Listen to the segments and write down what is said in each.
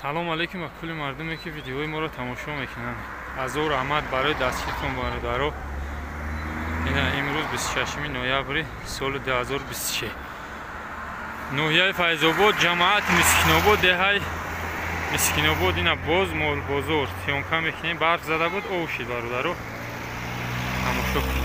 Салом алейкум ба кулли мардуме ки видеои моро тамошо мекунанд. Ҳазор раҳмат барои дастгиритон бародаро. Ина имрӯз 26 ноябри соли 2026. Ноҳияи Файзобод, ҷамоати Мискинобод, деҳаи Мискинобод. Ина боз молбозор съёмка мекунем. Барф зада буд, ов шид бародаро. Тамошо кунед.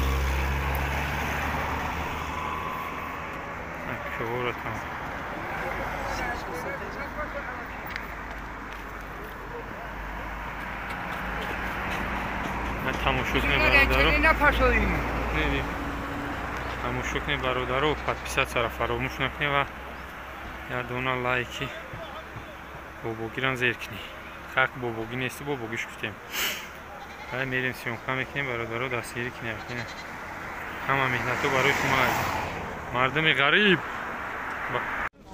Тамошо кунед бародаро. Тамошо кунед бародаро, подписатсияро фаромӯш накунед ва як дона лайки бобогирам зер кунед. Хақ бобогӣ несту, бобогиш гуфтем. Ай мерем съёмка мекунем бародаро, дастгирӣ кунед. Ҳама меҳнатҳо барои шумо азиз. Мардуми ғариб.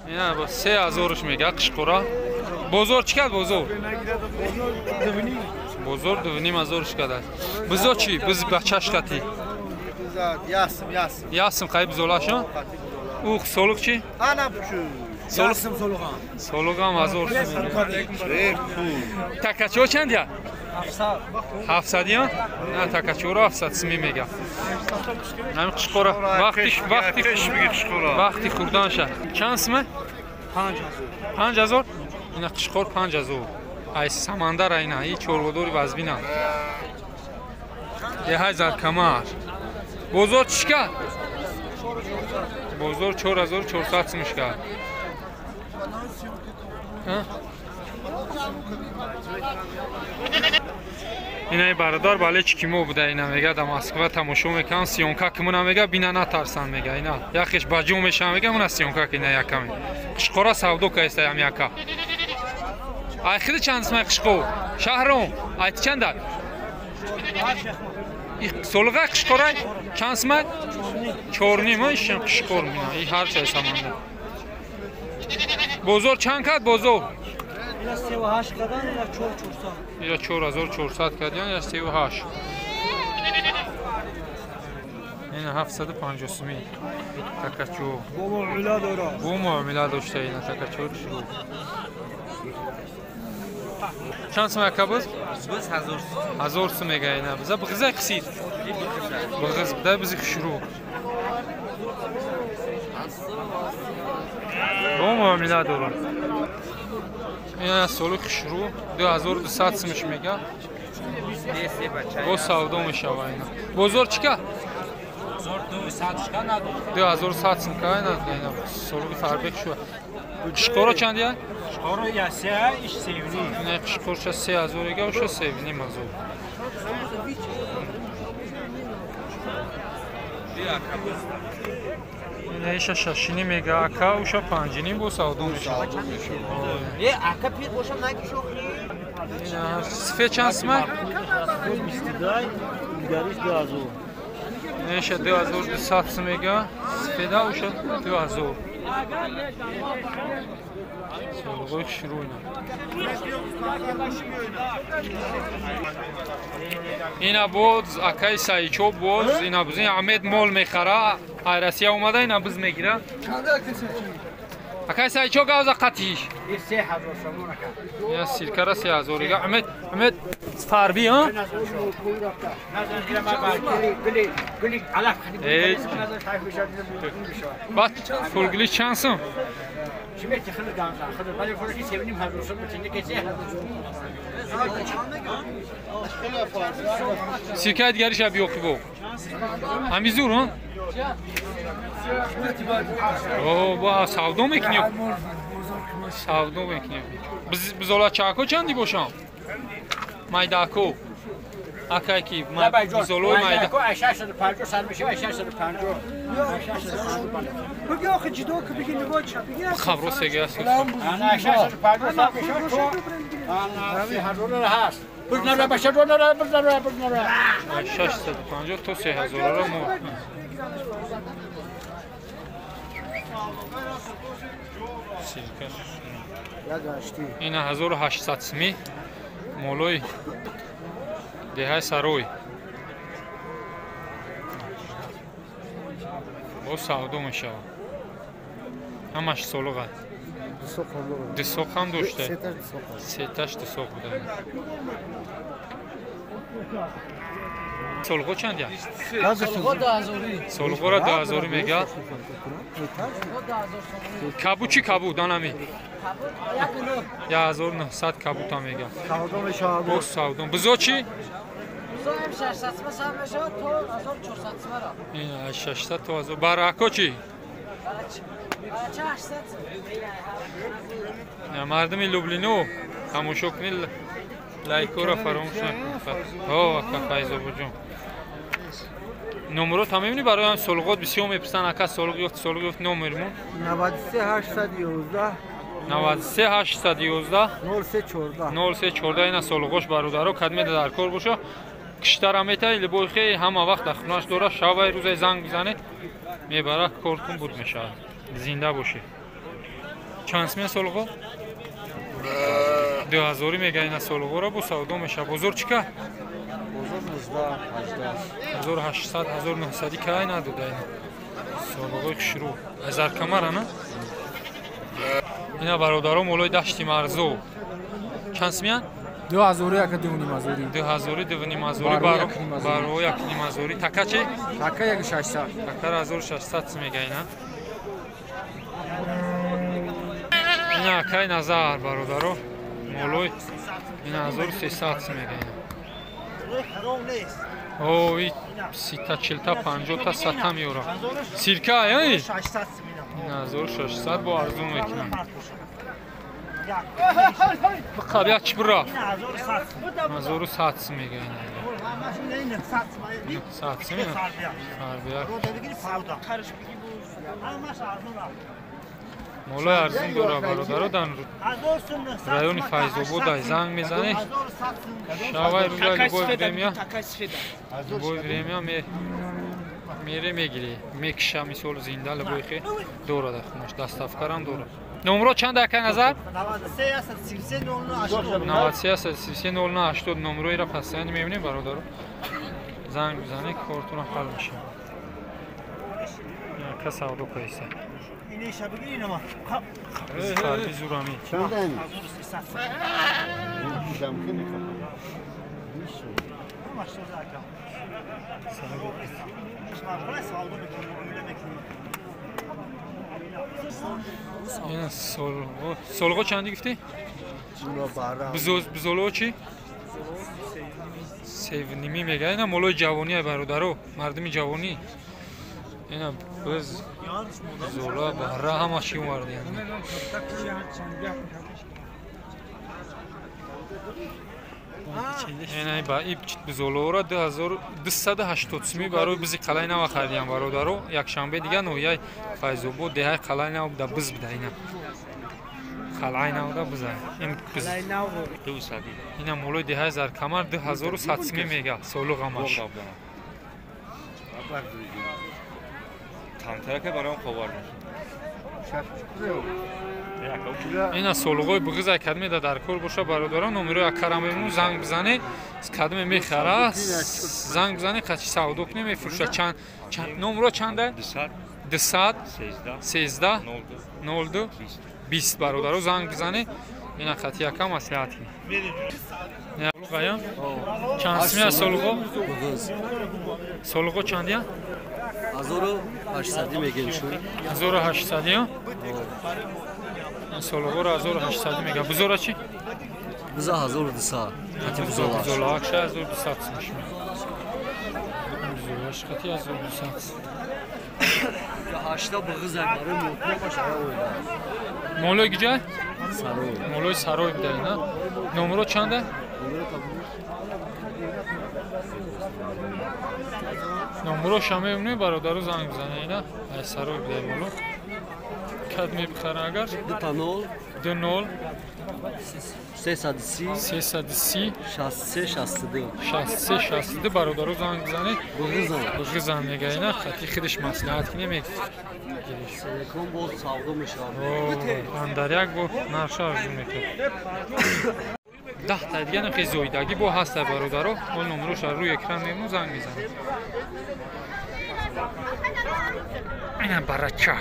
Ина бо 3000-ш мега қишқора. Бозор чӣ кард бозор? Бозор 2,5 ҳазорш кард. Бизо чӣ? Биз бачаш қатӣ. Ясм, ясм. Ясм қай бизолашон? Ух, солуқ чӣ? Ана пушу. Ясм солуғам. Солуғам 1000 сум. Такачо чанд я? 700. 700 я? На такачоро 700 сум мега. Ҳамин қишқора вақти вақти хурданша. Чанд сум? 5000. 5000? Ина қишқор 5000. Ай самандар айна, и чорводори вазбина. Деҳай Заркамар. Бозор чӣ кард? Бозор 4400 сумш кард. Инаи бародар бале чӣ ки мо буда, ина мега да Москва тамошо мекунам, съёмка кимуна мега, бина натарсан мега, ина яхеш ба ҷо мешавам мега, муна съёмка ки ина якаме. Қишқора савдо кайстаям яка. Ай хиди чанд сумай қишқо? Шаҳром, ай ти чанда? Солиға қишқорай чанд сумай? 4,5, ишам қишқор мина, и ҳар чай саманда. Бозор чанд кард бозор? Ила 3,8 кардан, ила 4,400. Ила 4400 кардан, ила 3,8. Ина 750 сумӣ. Такачо. Бо муомила дора. Бо муомила дошта ина такачо шуд. Чанд сум ака буз? Буз 1000 сум. 1000 сум мега ина. Биза бғиза қисид. Бғиз буда бизи хушру. Бо муомила дора. Ина соли хушру 2200 сумш мега. Бо савдо мешава ина. Бозор чӣ кард? Бозор 200 шка надод. 2100 сум ка ина ина соли фарбек шу. Қишқоро чанд я? Қишқоро я се, иш 7,5. Не қишқорша 3000 ега, уша 7,5 ҳазор. Ина иша 6,5 мега, ака уша 5,5 бо савдо мешава. Е, ака пир бошам нагишохри. Ина сифе чанд сумай? 22, дигариш 2000. Ина иша 2200 сум мега, сифеда уша 2000. Солғои хушрӯ ина. Ина боз акаи Саичо боз ина буз ин Аҳмед мол мехара, ай Россия омада ина буз мегира. Акаи Саичо гавза қатиш. 3000 сомон ака. Ина сиркара 3000 ига. Аҳмед, Аҳмед фарби, ҳа? Баъд фургили чанд сум? Сиркаи дигариша биёқи бо. Ҳами зур, ҳа? О, ба савдо мекунӣ? Савдо мекунӣ. Бизолачако чанди бошам? Майдако. Акай ки бизолои майда. 650 сар мешава, 650. Бигӣ охи ҷидо ки бигӣ нигоҳ ча бигӣ. Хабро сега аст. Ана 650 сар мешава то. Ана 3000 ҳаст. Бигнара баша донара, бигнара, бигнара. 650 то 3000 ро мо. Ина 1800 сумӣ молои деҳаи Сарой. Боз савдо мешавад. Ҳамаш солиға. Дусоқ ҳам дошта. Сеташ дусоқ буда. Солғо чанд я? Солғоро 2000 мега. Кабу чи кабу данами? 1900 кабута мега. Боз савдом. Бизо чи? Ин 600 то 1000. Барако чи? Мардуми Люблино тамошо кунед, лайкҳоро фаромӯш накунед. Ҳо, ака Файзобоҷон. Номерот ҳам мебинӣ барои ҳам солғот бисёр мепурсанд, ака солғ ёфт, солғ ёфт номермон 93 811 93 811 03 14 03 14. Ина солғош бародаро кадме дар кор боша. Киштара метаи либои хе ҳама вақт дар хонаш дора, шавай рӯзай занг бизанед, мебара кортун буд мешавад. Зинда бошед. Чанд смен солғо? 2000 мега ина солғоро бо савдо мешавад. Бозор чӣ ка? Бозор 19 1800 1900 кай надода ина. Солғои хушрӯ. Азаркамара на? Ина бародаро молои дашти марзо. Чанд смян? 2000 2,5. 2000 2,5 баро 1,5. Така чи? Така 1600. Така 1600 мега ина. Ина акай назар бародаро молой ина 1300 мега ина. О, и 30 40 50 та сата меора. Сирка ай? Ина 1600 бо арзон мекунам. Бақаб як чӣ бурафт? 1100 мега ина. 100 мега. Молои арзон дора бародаро дар райони Файзобод ай занг мезанед. Шавай рӯзай любой время мере мегирӣ. Мекиша мисол зинда любой хе дора дар хонаш доставкарам дора. Номро чанд акай назар? 93 33 09 80 номроиро пасаяни мебинем бародаро. Занг бизанед кортуна ҳал мешавад. Яка савдо кайса. Фарби зурами. Ина солғо. Солғо чанди гуфтӣ? Бузоло чӣ? 3,5 мега. Ина молои ҷавонӣ бародаро, мардуми ҷавонӣ. Ина биз бузола баҳра ҳама чӣ овардиям. Ина ба иб бузолоро 2280 сумӣ барои бизи қалай нава харидиям бародаро. Якшанбе дига ноҳияи Файзобод деҳаи қалай нав да биз буда ина. Қалай нав да биза. Ин биз. Ина молои деҳаи Заркамар 2100 сумӣ мега солуғамаш. Ина солуғои буғизай кадме да дар кор боша бародарон, номерои акарам мемонум, занг бизане, кадме мехара, занг бизане, қачи савдо куне, мефурӯша. Чанд номеро чанда? 200 13 02 20 бародаро занг бизане, ина қати яка маслиҳат кунед. Солуғая? Чанд сумия солуғо? Солуғо чандия? 1800 мегем шуд. 1800 я? Солуғоро 1800 мега. Бузора чӣ? Буза 1200. Қати бузола. Бузола акша 1200 сум. Бузолаш қати 1200. Ҳашта буғизай барои молои сарой. Молои гиҷай? Сарой. Молои сарой буда ина. Номеро чанда? Номеро шаме мебинем бародаро занг бизане ина. Ай сарой буда моло. Кад мебихара агар? 2 0 330 330 63 62 63 62 бародаро занг бизане. Буғизан. Буғизан мега ина. Хати худаш маслиҳат кине мегириш. Селекон боз савдо мешавад. Андар як бо нарша арзун мекунад. 10 та дига нахе зоидагӣ бо ҳаста бародаро. Он номерош рӯи экран мемонум, занг мезанад. Ина барача.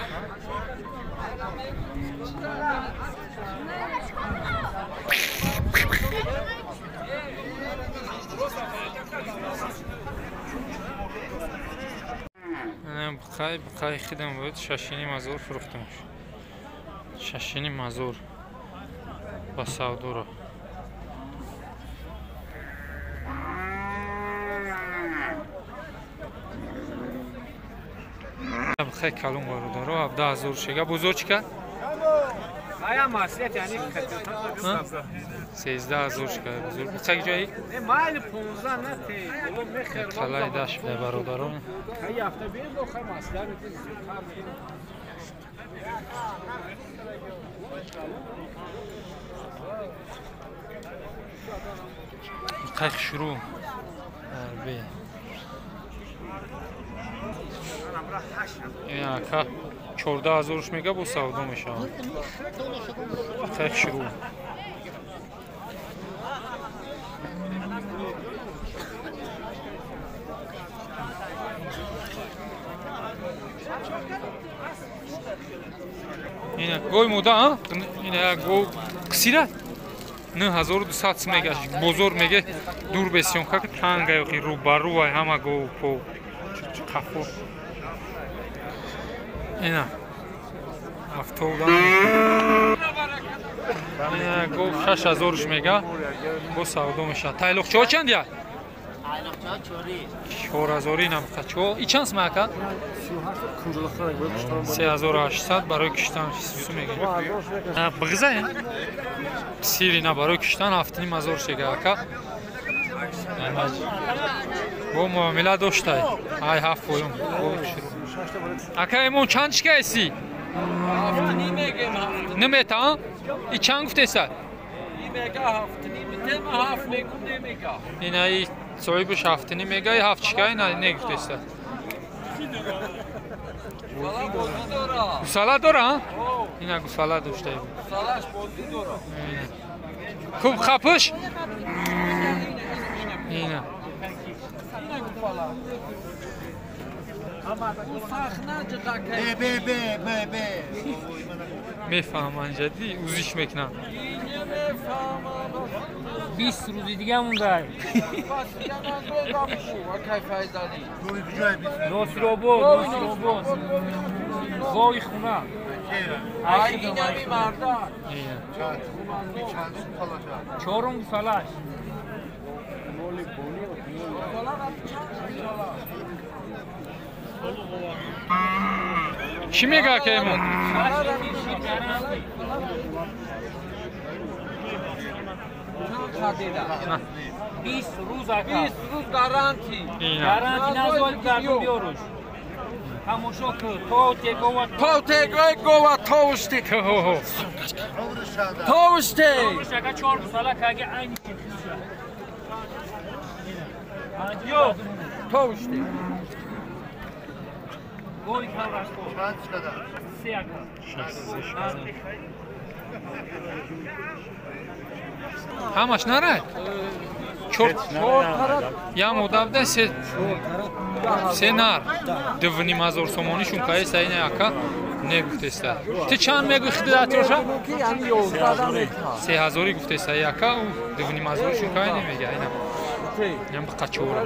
Бқай бқай хидам буд 6,5 ҳазор фурӯхтамш. 6,5 ҳазор ба савдоро. Бқай калон бародаро 17 ҳазор шега. Бозор чӣ кард? 13 ҳазор шикар бозор. Бқай ҷои? Қалай даш буда бародарон. Бқай хушрӯ. Арбе. Ака 14 ҳазорш мега, бо савдо мешавад. Бқай хушрӯ. Ина гой мода, ина гов қисира 9200 сум мегаш. Бозор меге дур бесиён как танга ёхи рӯбарӯ вай ҳама гов по қафо. Ина афтода. Ина гов 6000 мега, бо савдо мешавад. Тайлоқчаҳо чанд я? 4000 нам қачо. И чанд сум ака? 3800 барои киштан су мега. Бғиза сири на барои киштан 7,5 ҳазор шега ака. Бо муомила доштай. Ай ҳафт поён. Ака эмон чанд чикаеси? Намета? И чанд гуфтеса? Ина и соҳибаш ҳафтним мега, и ҳафт чикаи не гуфтеса. Гусала дора? Ина гусала дошта. Хуб хапуш? Ина. Мефаҳманд ҷадди, узиш мекунам. 20 рӯзи дига монда. Носиробод, Носиробод. Гови хуна. Ина. Чорум гусалаш. Чӣ мега ака эмон? 20 рӯз ака. 20 рӯз гарантӣ. Ина. Гарантӣ назоли гардун биёруш. Тамошо кун. То тегова. То тегои гова товушти. Хо-хо. Товушти. Ака чор гусала каги айни хиша. Ё, Товушти. Гови кавраш ко. Се ака. Ҳамаш нарай? Чор я модавда се нар. 2,5 ҳазор сомонишун каеса ина ака не гуфтеста. Ти чанд мегӯи хидатроша? 3 ҳазорӣ гуфтеста ака, ӯ 2,5 ҳазоришун кай немега ина. Ям қачора.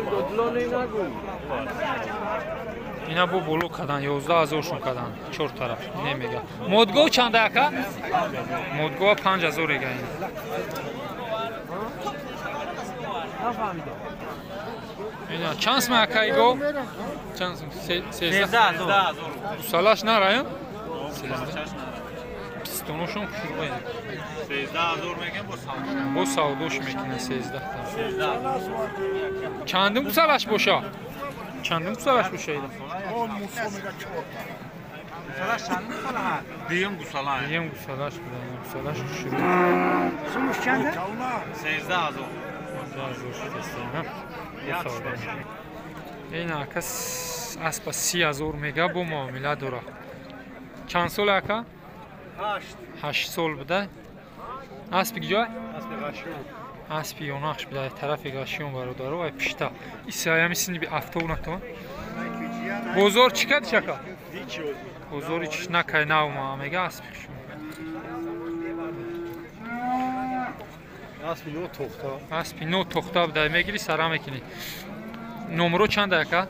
Ина бо боло кадан 11 ҳазоршун кадан чор тараф немега. Модгов чанда ака? Модгова 5000 эга ина. Ина чанд сум ака игов? Чанд сум? 13. Гусалаш нарая? 13. Пистоношон хушрӯя. 13 ҳазор мегем, бо савдо. Бо савдош мекунад 13. Чандум гусалаш боша? Чандум гусалаш боша ида? Дуюм гусала. Дуюм гусалаш буда, гусалаш хушрӯ. 13 ҳазор. 13 ҳазор шудеста, ина. Бо савдо. Ин ака аспа 30 ҳазор мега, бо муомила дора. Чанд сол ака? 8 сол буда. Аспи киҷой? Аспи ёнақш буда, тарафи Гашиён бародаро, ай пишта. Исаями сини би афтов натон. Бозор чӣ кардиш ака? Бозори чишнакай нав мега аспи хушрӯ. Аспи но тохта. Аспи но тохта будай мегири сара мекунӣ. Номро чанд ака?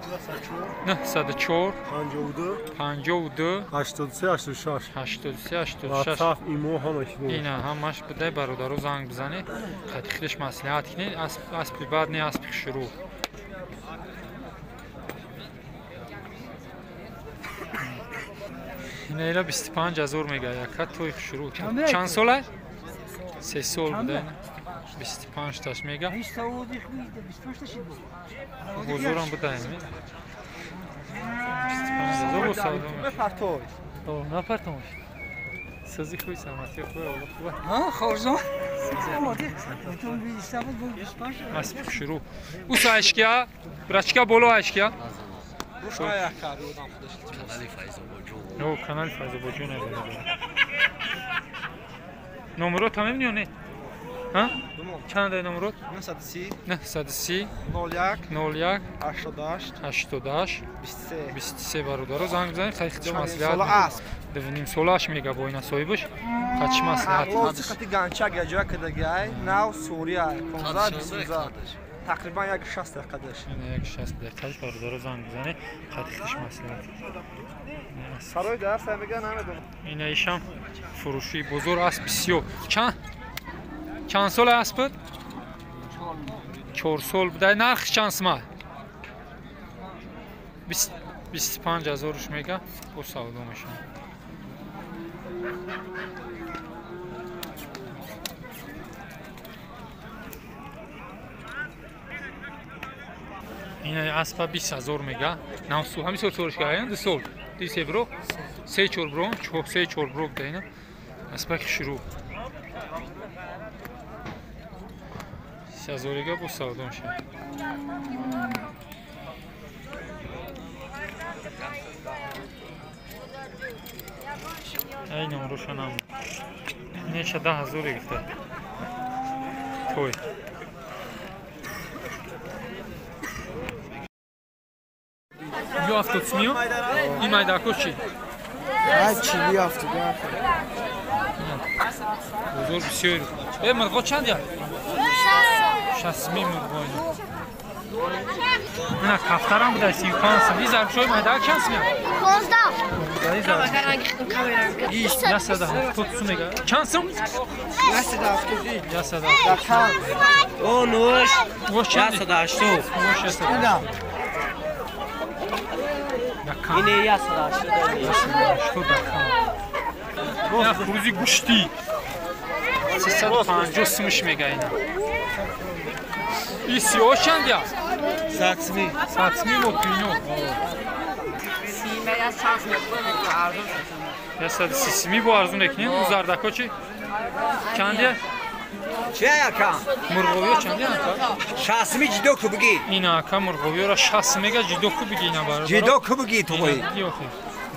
904 52 52 83 86 83 86. WhatsApp, имо ҳама чиз. Ина ҳамаш будай бародаро занг бизанед. Хати худаш маслиҳат кунед. Аспи бад не, аспи хушрӯ. Ина ила 25 ҳазор мега яка той хушрӯ. Чанд сола? 3 сол буда. 25 таш мега. Бозорам будаем. 25 ҳазор бо савдо мешавад. О, напартомаш. Сази хуй самати хуй оло хуба. Ҳа, хорзон. Аспи хушрӯ. Уса ашкия, брачка боло ашкия. О, канали Файзободжон. Номро тамем ё не? Ҳа? Чанд ай номрот? 930 930 01 01 88 88 23 23 бародаро занг бизанед, хай худш маслиҳат. Сола асп. Дувним солааш мега бо ина соҳибаш. Хатш маслиҳат. Хати ганчак я ҷоя кардагиай, нав сурия 15 20 тақрибан 1.60 дақиқадаш. 1.60 дақиқадаш бародаро занг бизанед, хати худш маслиҳат. Сарои дарс мега намедонам. Ина ишам фурӯши бозор асп бисёр. Чанд сол асп буд? 4 сол буд. Нарх чанд сима? 25 ҳазоруш мега бо савдо мешавад. Ина аспа 20 ҳазор мега. Навсу ҳамин сол солиш кардаян 2 сол. 2 бро, 3 4 бро, 3 4 бро буда ина. Аспа хушрӯ. 30 ҳазорига бо савдо мешавад. Ай номроша нам. Неча 10 ҳазоре гуфта. Той. Ё 70 смиё? Ин майдако чи? Ай чили 70. Бозор бисёр. Э мурғо чанд я? 60 ми мурғо ина. Ина кафтарам буда 35 сум. Ин зарбшои майдак чанд сум я? 15. 170 сум мега. Чанд сум? 170. 170. О, нуш. Вош чанд? 180. Вош 180. Ине 180. 180 дакан. Ина хурӯзи гӯштӣ. 350 сумш мега ина. И сиёҳ чанд я? 100 сми. 100 сми мо пино. 130 сми бо арзун мекунем. У зардако чи? Чанд я? Чи ака? Мурғовиё чанд я ака? 60 сми ҷидо ку бигӣ. Ина ака мурғовиёра 60 мега ҷидо ку бигӣ ина бародар. Ҷидо ку бигӣ ту қои.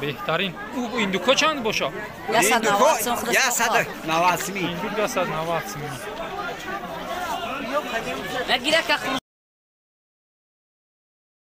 Беҳтарин. У индуко чанд боша? 190 сми. Индук 190 сми. Нагира ка.